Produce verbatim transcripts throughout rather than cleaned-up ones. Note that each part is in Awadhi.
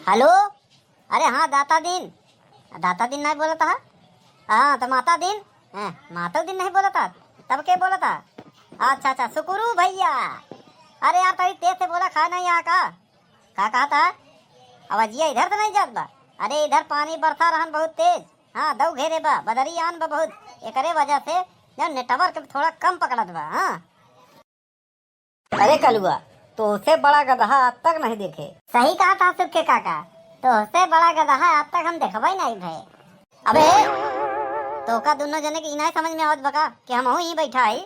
हेलो, अरे हाँ, दाता दीन। दाता दीन नहीं बोलत हा? हाँ, तो माता दीन। हैं, माता दीन नहीं बोलत हा? तब के बोलत हा? अच्छा, अच्छा, सुकुरू भैया। अरे यार, तनी तेज से बोला, खा नहीं यहाँ का? का कहत हा? आवाजिया इधर से नहीं जात बा। अरे, इधर पानी बरसा रहन बहुत तेज। हाँ, दऊ घेरे बा, बदरी आन बा बहुत। एकरे वजह से जो network थोड़ा कम पकड़त बा। हाँ। अरे कलुआ, तोहसे बड़ा गदहा आज तक नहीं देखे। सही कहत हा सुखे काका, तोहसे बड़ा गदहा आज तक हम देखबे नहीं भए। अबे, तोहका दुनो जने के ई नहीं समझ में आवत बा का कि हमहू ही बैठा है?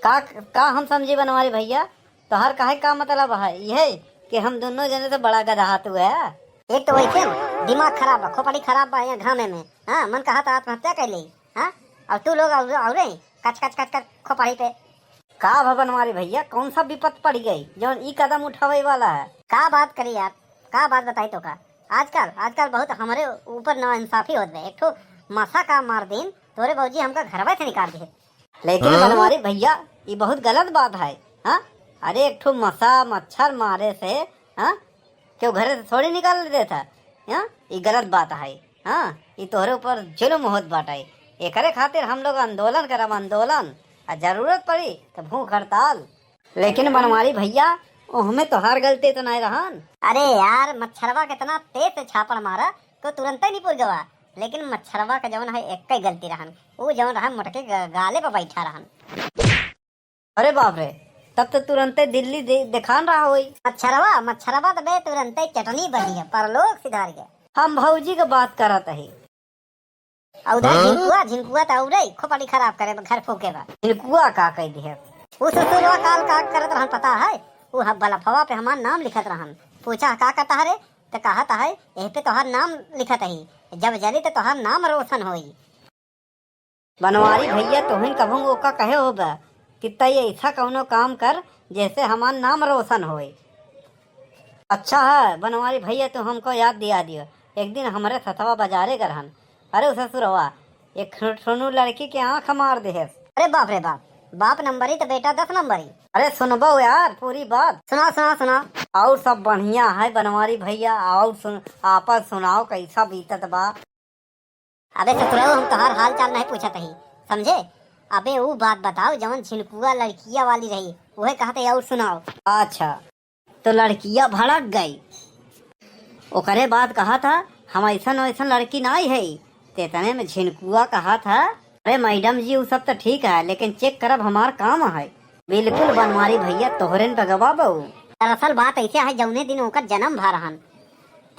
का, का हम समझी बनवारी भैया, तोहर कहे का मतलब है? इहे कि हम दुनो जने से बड़ा गदहा तू है? एक तो वैसे न दिमाग खराब बा, खोपड़ी खराब बा, यहाँ घामे में, हाँ, मन कहत हा आत्महत्या कर ले। हाँ? और तू लोग और, और कच कच कच कच खोपड़ी पे। का भा बनवारी भैया, कौन सा विपत पड़ गई जौन ई कदम उठावे वाला है? का बात करी यार, का बात बताई तोका? आजकल, आजकल बहुत हमरे ऊपर नाइंसाफी होत बे। एक ठो मसा का मार दिन तोरे बौजी हमका घरवे से निकाल दे। लेकिन हाँ? बनवारी भैया, ई बहुत गलत बात है। हाँ? अरे एक ठो मसा मच्छर मारे से, हाँ, केहू घरे से थोड़ी निकाल देत है। हाँ? ई गलत बात है। हाँ, ई तोहरे ऊपर जुल्म होत बाटे। एकरे खातिर हम लोग आंदोलन करब, आंदोलन। आ जरूरत पड़ी तो भूख हड़ताल। लेकिन बनवारी भैया, ओहमे तोहार गलती तो नहीं रहन। अरे यार, मच्छरवा कितना तेज से झापड़ मारा, तो तुरंते निपुर गवा। लेकिन मच्छरवा का जवन है, एक ही गलती रहन, ऊ जवन रहन, मोटके ग-, गाले पर बैठा रहन। अरे बाप रे, तब तो तुरंते दिल्ली दे-, देखान रहा होई। मच्छरवा, मच्छरवा तो बे तुरंते चटनी बनी है, परलोक सिधार गया। हम भौजी के बात करत ही। और उधर हाँ? झिनकुआ, झिनकुआ तो औरे खोपड़ी खराब करे बा, घर फूके बा। झिनकुआ का कह दिहे? उ ससुरवा काल का करत रहन पता है? उ ह-, बलफवा पे हमार नाम लिखत रहन। पूछा का कहता है रे? तो कहत है, "एह पे तोहार नाम लिखत ही, जब जली तो तोहार नाम रोशन होई।" बनवारी भैया, तोहिन कभू ओका कहे होबे कि तई ऐसा कौनो काम कर जैसे हमार नाम रोशन होए। अच्छा है बनवारी भैया, तू हमको याद दिया दियो। एक दिन हमरे सथवा बाजारे गरहन, अरे उ ससुरवा, एक ठो-, ठोनू लड़की के आँख मार देहेस। अरे बाप रे बाप, बाप नंबरी तो बेटा दस नंबरी। अरे सुनबो यार पूरी बात। सुना, सुना, सुना। और सब बढ़िया है बनवारी भैया, और सुन, आपन सुनाओ कैसा बीतत बा। अबे ससुरऊ, हम तोहार हाल चाल नहीं पूछत ही, समझे? अबे ऊ बात बताओ जवन झिनकुआ लड़किया वाली रही, उहे कहत ही और सुनाओ। अच्छा, तो लड़किया भड़क गई। ओकरे बाद कहत ह, "हम ऐसन वैसन लड़की नाई है।" तेतने में झिनकुआ कहत ह, "अरे मैडम जी, उ सब तो ठीक है, लेकिन check करब हमार काम है।" बिल्कुल बनवारी भैया, तोहरेन बगवा बहू। दरअसल बात ऐसे है, जौने दिन ओकर जन्म भा रहन,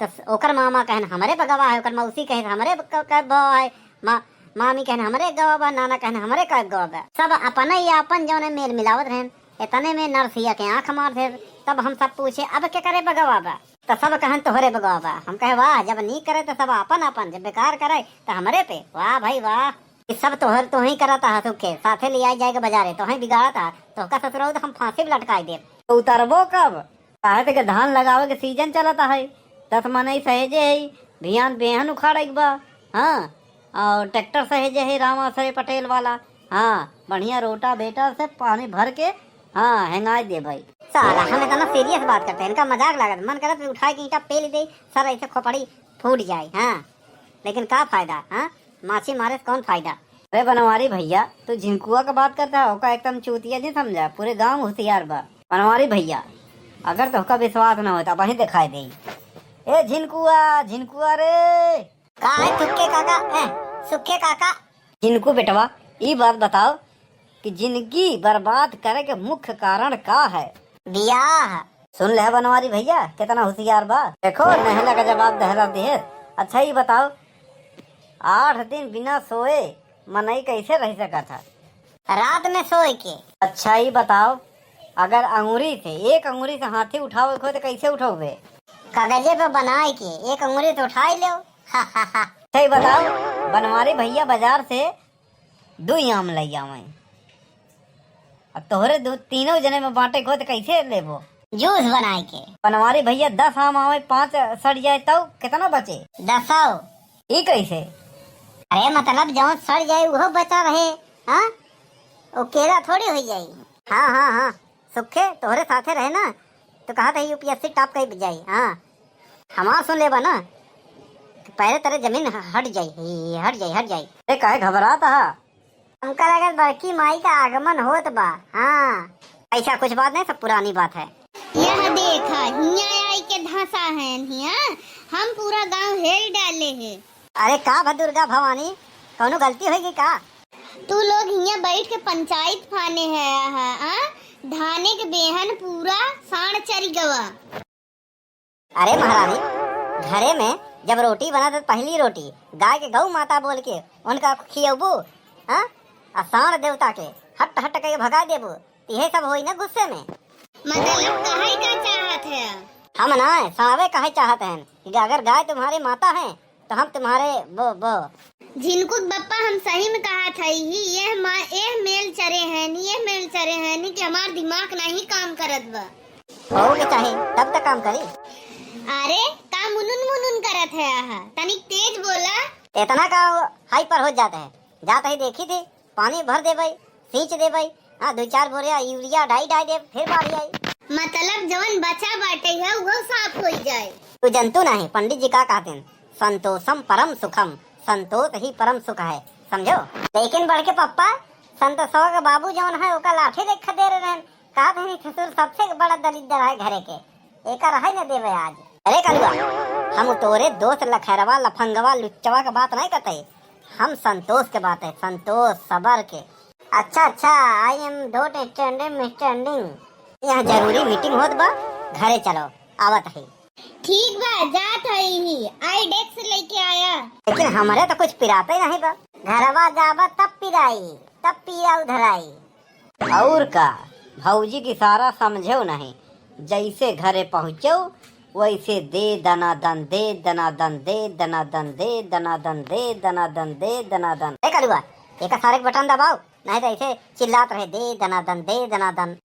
त स-, ओकर मामा कहन, "हमरे बगवा है," ओकर मौसी कहे, "हमरे क-, क-, बगवा है," मा-, मामी कहन, "हमरे गवा बा," नाना कहन, "हमरे का गवा बा।" सब अपने ही अपन जौने मेल मिलावत रहन। इतने में नरसिया के आँख मार दे। तब हम सब पूछे, "अब के करे बगवा बा?" त सब कहन, "तोहरे बगवा बा।" हम कहे, "वाह, जब नीक करे त सब अपन अपन, जब बेकार करे त हमरे पे। वाह भाई वाह, ई सब तोहर, तोही करत हा, सुखे साथे ले आए जाए के बाजारे, तोही बिगाड़त हा, तोहका ससुरऊ त हम फांसी पे लटकाई देब।" तो उतरबो कब? काहे ते के धान लगावे के सीजन चलत है, दस मनई सहेजे है, बिहान बेहन उखाड़े के बा। हाँ, और ट्रैक्टर सहेजे है राम आश्रय पटेल वाला। हाँ, बढ़िया रोटावेटर से पानी भर के, हाँ, हेंगाई देबै। साला, हम इतना सीरियस बात करते हैं, इनका मजाक लागत, मन करत उठाए के ईंटा पेल दे, सर ऐसे खोपड़ी फूट जाए। हाँ, लेकिन का फायदा? हाँ, माछी मारे से कौन फायदा? अरे बनवारी भैया, तू झिनकुआ के बात करता है, ओका एकदम चूतिया नहीं समझा, पूरे गांव होशियार बा। बनवारी भैया, अगर तोहका विश्वास न होए तो अबहीं दिखाई दे। ए झिनकुआ, झिनकुआ रे। का है सुखे काका? ए, सुखे काका। झिनकू बेटवा, ई बात बताओ कि जिंदगी बर्बाद करे के मुख्य कारण का है? बियाह। सुन ले बनवारी भैया, कितना होशियार बा। देखो, नहला का जवाब दहला दिहे। अच्छा, ई बताओ, आठ दिन बिना सोए मनई कैसे रह सकत है? रात में सोए के। अच्छा, ई बताओ, अगर अंगुरी से, एक अंगुरी से हाथी उठावे के हो, तो कैसे उठोबे? कागजे पे बनाए के, एक अंगुरी से उठाई लेओ। अच्छा, ई बताओ, बनवारी भैया बाजार से दुई आम लई आवे, अब तोहरे दो, तीनों जने में बांटे के हो, तो कैसे लेबो? जूस बनाए के। बनवारी भैया, दस आम आवे, पाँच सड़ जाए, तो कितना बचे? दसौ। ई कैसे? अरे, मतलब, जौन सड़ जाए, उहो बचा रहे, हाँ? वो केला थोड़ी हो जाई। हाँ, हाँ, हाँ, सुखे तोहरे साथे रहे ना, तो कहत है यूपीएससी टॉप कई जाई, हाँ। हमार सुन लेबा ना, तो पहले तरे जमीन ह-, हट जाई, हट जाई, हट जाई। अरे काहे घबरात हा? हमका लगत बड़की माई का आगमन होत बा। हाँ, ऐसा कुछ बात नहीं, सब पुरानी बात है। यह देखा, हियाँ आई के धंसा है हियाँ, हम पूरा गांव हेर डाले है। अरे का भा दुर्गा भवानी, कौनो गलती होई गई का? तू लोग हियाँ बैठ के पंचायत फाने है, आ? धाने के बेहन पूरा साँड़ चरी गवा। अरे महारानी, घरे में जब रोटी बना तो पहली रोटी गाय के गौ माता बोल के उनका खियबू, हाँ? आ साँड़ देवता के हट हट के भगा देबू, तो यह सब होई ना गुस्से में। मतलब कहे का चाहत है? हम ना साँड़वे कहे चाहत हैं कि अगर गाय तुम्हारे माता है तो हम तुम्हारे वो, वो। झिनकुक बप्पा, हम सही में कहा था ही, यह मा-, यह मेल चरे हैं नी, यह मेल चरे हैं नी कि हमार दिमाग नहीं काम करत बा। हो के चाहे, तब तक काम करी। अरे, का मुनुन मुनुन करत है आहा? तनिक तेज बोला। इतना का हाइपर हो जाता है? जात ही देखी थी, पानी भर देबई, सींच देबई, हाँ, दो चार बोरिया यूरिया डाई डाई देब, फिर बाढ़ आई। मतलब जवन बचा बाटे है, वो साफ होई जाए। तू जनतू नहीं, पंडित जी का कहते हैं, "संतोषम परम सुखम", संतोष ही परम सुख है, समझो। लेकिन बड़के पप्पा, संतोषवा के बाबू जवन है, ओका लाठी देख दे रहे हैं, कहत हनी, "ससुर सबसे बड़ा दलिद्दर है घरे के, एका रहे न देवे आज।" अरे कलुआ, हम तोरे दोस्त लखैरवा, लफंगवा, लुच्चवा के बात नहीं करते, हम संतोष के बात है, संतोष सबर के। अच्छा, अच्छा, I am not understanding, यहाँ जरूरी मीटिंग होत बा, घरे चलो, आवत है। ठीक बा, जात है ही, आई डेस्क लेके आया। लेकिन हमरे तो कुछ पिराते नहीं बा, घरवा जाबा तब पिराई, तब पिया उधराई। और का, भौजी की सारा समझेउ नहीं, जैसे घरे पहुँचेउ, वैसे दे दनादन, दे दनादन, दे दनादन, दे दनादन, दे दनादन, दे दनादन। ए कलुआ, एका सारे के बटन दबाओ, नहीं तो ऐसे चिल्लात रहे, "दे दनादन, दे दनादन।"